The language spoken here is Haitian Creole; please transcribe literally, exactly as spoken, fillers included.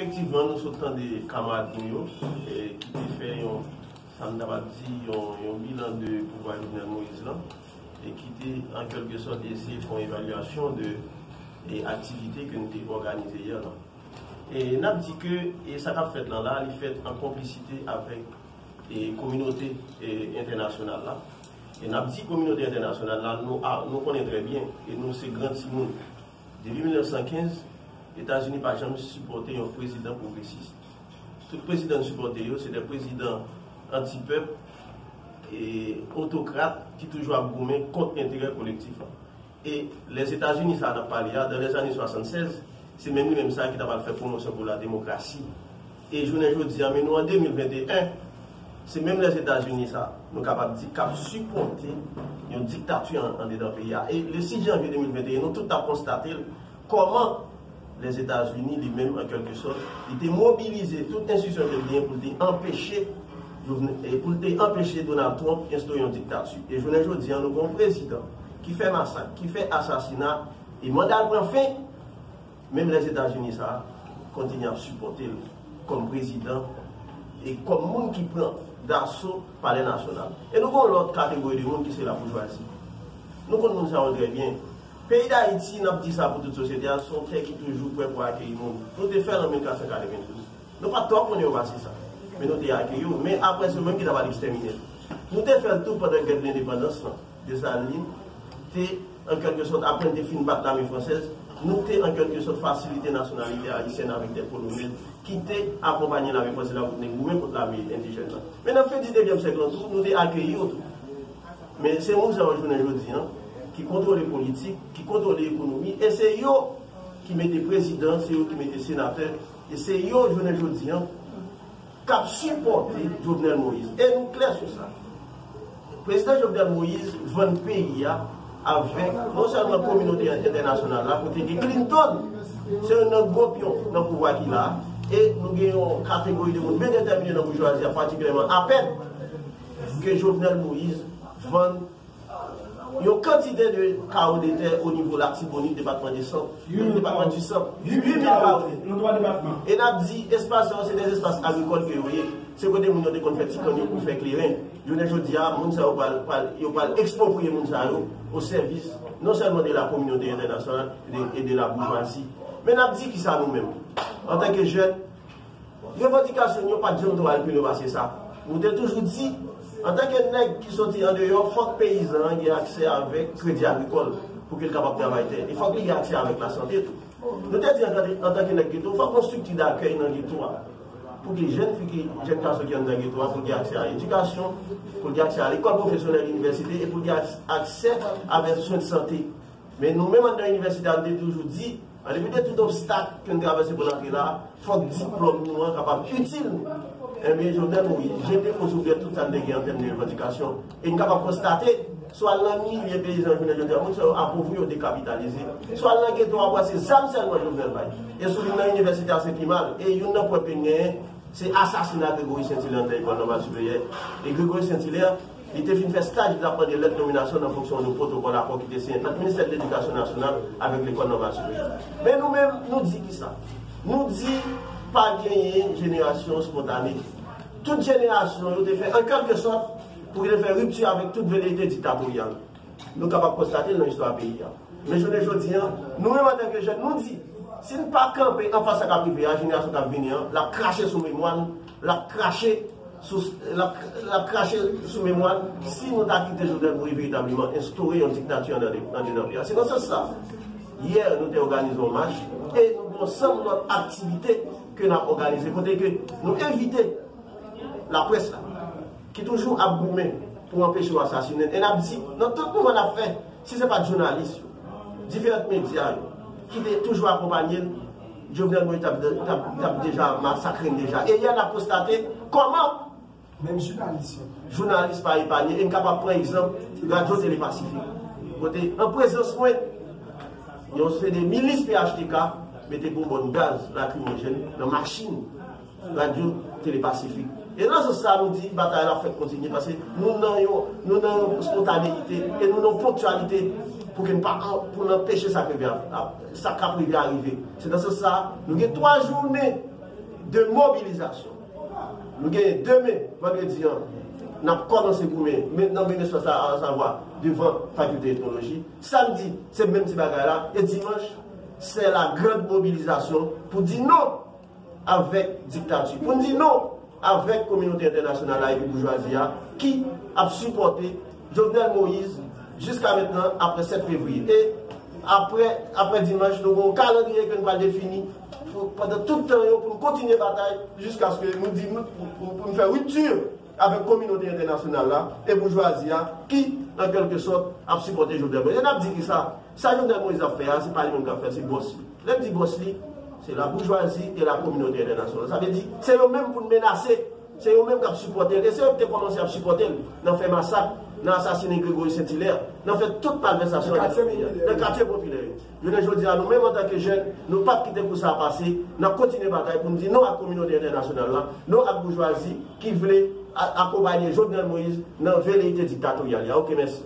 Efektivman, nou sot tande kamarad nou yo, e, ki te fè yon, sa m ta pral di, yon, yon bilan de pouvwa Jovenel Moïse lan, e ki te, an kèlke sòt, eseye fè yon evalyasyon de, e, aktivite ke nou te òganize yè lan. E n ap di ke, e, sa k ap fèt lan la, li fèt an konplisite avèk, e, kominote, e, entènasyonal la. E n ap di kominote entènasyonal la, nou, a, nou konnen trè byen, e nou se gran timoun. Depi mil nèf san kenz, Etazini pa janm sipòte yon prezidan pwogresis. Tout prezidan l sipòte yo, se de prezidan antipèp e otokrat ki toujou ap goumen kont enterè kolektif lan. E Lèzetazini sa a n ap pale a, dans les années soixante-seize, se menm li menm sa a ki t ap al fè pwomosyon pou la demokrasi. E jounen jodi a, men nou an de mil venteyen, se menm Lèzetazini sa a, nou kapab di, k ap sipòte yon diktati an, andedan peyi a. E le sis janvye de mil venteyen, nou tout t ap konstate l, kòman Lèzetazini, li menm, an kèlke sòt, li te mobilize tout enstitisyon ke l genyen pou l te anpeche, e pou l te anpeche Donald Trump enstore yon diktati. E jounen jodi a, nou gen yon prezidan ki fè masak, ki fè asasina, e manda l pran fen, menm Lèzetazini sa a kontinye ap sipòte l kòm prezidan e kòm moun ki pran daso Palè Nasyonal. E nou gen yon lòt kategori de moun ki se laboujwazi. Nou konn moun sa yo trè byen. Peyi Dayiti, n ap di sa pou tout sosyete a, se yon tè ki toujou prè pou akeyi moun. Nou te fè l an mil kat san katrevendouz. Nou pa t twò konnen yo pase sa. Men nou te akeyi yo. Men apre, se yo menm ki t ap al ekstèmine l. Nou te fè l tou pandan gè de lendepandans lan. Desalin te, an kèlke sòt, apre l te fin bat lame fransèz, nou te, an kèlke sòt, fasilite nasyonalite ayisyèn avèk de kolonèl ki te akonpaye lame fransèz la pou te goumen kont lame endijèn lan. Men nan fen diznevyèm syèk lan tou, nou te akeyi yo tou. Men se moun sa yo jounen jodi a, ki kontwole politik, ki kontwole ekonomi, e se yo ki mete prezidan, se yo ki mete senatè, e se yo jounen jodi a, k ap sipòte Jovenel Moïse. E nou klè sou sa. Prezidan Jovenel Moïse vann peyi a avèk non sèlman kominote entènasyonal la, kote gen Clinton, se youn nan gwo pyon nan pouvwa ki la a, e nou gen yon kategori de moun byen detèmine nan boujwazi a, patikilyèman APED, ke Jovenel Moïse vann yon kantite de kawo de tè o nivo Latibonit, depatman de Sant, depatman di Sant, uit mil kawo de tè. E n ap di, espas sa yo, se de espas agrikòl ke yo ye. Se kote moun yo te konn fè ti kann yo pou fè kleren. Jounen jodi a, moun sa yo pral, pral, yo pral ekspropriye moun sa yo o sèvis non sèlman de la kominote entènasyonal e de, e de la boujwazi. Men n ap di kisa nou menm, antanke jèn, revandikasyon nou yo pa t janm twò al pi lwen pase sa. Nou te toujou di, antanke nèg ki soti andeyò, fòk peyizan an gen aksè avèk kredi agrikòl pou ke l kapab travay tè. E fòk li gen aksè avèk lasante tou. Nou te di, antanke, antanke nèg geto, fòk yon strikti dakèy nan geto a. Pou ke jèn fi, ki, jèn gason ki anndan geto a, pou l gen aksè a edikasyon, pou l gen aksè a lekòl pwofesyonèl, inivèsite, e pou l gen aks-, aksè avèk swen de sante. Men nou menm anndan inivèsite a, nou te toujou di, an depi de tout obstak ke n travèse pou n antre la, fòk diplòm nou an kapab itil nou. Enben, Jovenel Moïse jete ozoublèt tout sa n te gen an tèm de revandikasyon. E n kapab konstate, swa l nan milye peyizan jounen jodi a, moun sa yo apovri, yo dekapitalize. Swa l nan geto a, w ap wè se zam sèlman Jovenel bay. E sou li nan inivèsite a, se pi mal. E youn nan pwen ke n genyen, se asasina Gregory Saint-Hilaire anndan lekòl nòmal siperyè. E Gregory Saint-Hilaire, li te fin fè staj, li t ap mande lèt nominasyon nan fonksyon de pwotokòl akò ki te siyen ant Ministè de Ledikasyon Nasyonal avèk Lekòl Nòmal Siperyè. Men nou menm, nou di kisa? Nou di pa genyen jenerasyon espontane. Tout jenerasyon yo te fè, an kèlke sòt, pou yo te fè ripti avèk tout veleyite diktatoryal. Nou kapab konstate l nan istwa peyi a. Men jounen jodi a, nou menm antanke jèn, nou di, si n pa kanpe anfas sa k ap rive a, jenerasyon k ap vini an, l ap krache sou memwa n, l ap krache sou, l ap, l ap krache sou memwa n, si nou ta kite Jovenel Moïse veritableman enstore yon diktati andedan, andedan peyi a. Se nan sans sa, yè, nou te òganize yon mach e nou gen yon ansanm lòt aktivite ke n ap òganize, kote ke nou envite laprès la, ki toujou ap goumen pou anpeche yo asasinen n. E n ap di, nan tout mouvman n ap fè, si se pa t jounalis yo, diferan medya yo, ki te toujou akonpanye n, Jovenel Moïse t ap, t ap, t ap deja masakre n deja. E yè n ap konstate kòman menm jounalis yo, jounalis pa epanye. E n kapab pran egzanp Radyo Tele Pasifik, kote, an prezans mwen, yon seri de milis P H T K mete bonbòn gaz lakrimojèn nan machin Radyo Tele Pasifik. E nan sans sa, nou di batay la fèk kontinye, paske nou nan yon, nou nan yon espontaneyite e nou nan yon ponktyalite pou ke n pa an-, pou n anpeche sa k rive a, a, sa k ap rive a rive. Se nan sans sa, nou gen twa jounen de mobilizasyon. Nou genyen demen, vandredi an, n ap kòmanse goumen, men nan menm espas la, asavwa devan Fakilte Etnoloji. Samdi, se menm ti bagay la. E dimanch, se la grande mobilizasyon pou di non avèk diktati, pou n di non avèk kominote entènasyonal la epi boujwazi a ki ap sipòte Jovenel Moïse jiska mentnan, apre sèt fevriye. E apre, apre dimanch, nou gen yon kalandriye ke nou pral defini pou, pandan tout tan yo, pou nou kontinye batay jiskaske nou di nou, pou, pou, pou nou fè ripti avèk kominote entènasyonal la e boujwazi a ki, an kèlke sòt, ap sipòte Jovenel Moïse. E n ap di ki sa? Sa Jovenel Moïse ap fè a, se pa li menm k ap fè, se bòs li. Lè m di bòs li, se la boujwazi e la kominote entènasyonal. Sa vle di, se yo menm pou n menase. Se yo menm k ap sipòte l. E se yo ki te kòmanse ap sipòte l nan fè masak, nan asasinen Gregory Saint Hilaire, nan fè tout malvèsasyon nan peyi a, nan katye popilè yo. Jounen jodi a, nou menm antanke jèn, nou p ap kite kou sa a pase. N ap kontinye batay pou n di non ak kominote entènasyonal la, non ak boujwazi ki vle a- akonpaye Jovenel Moïse nan veleyite diktatoryal la. Ok, mèsi.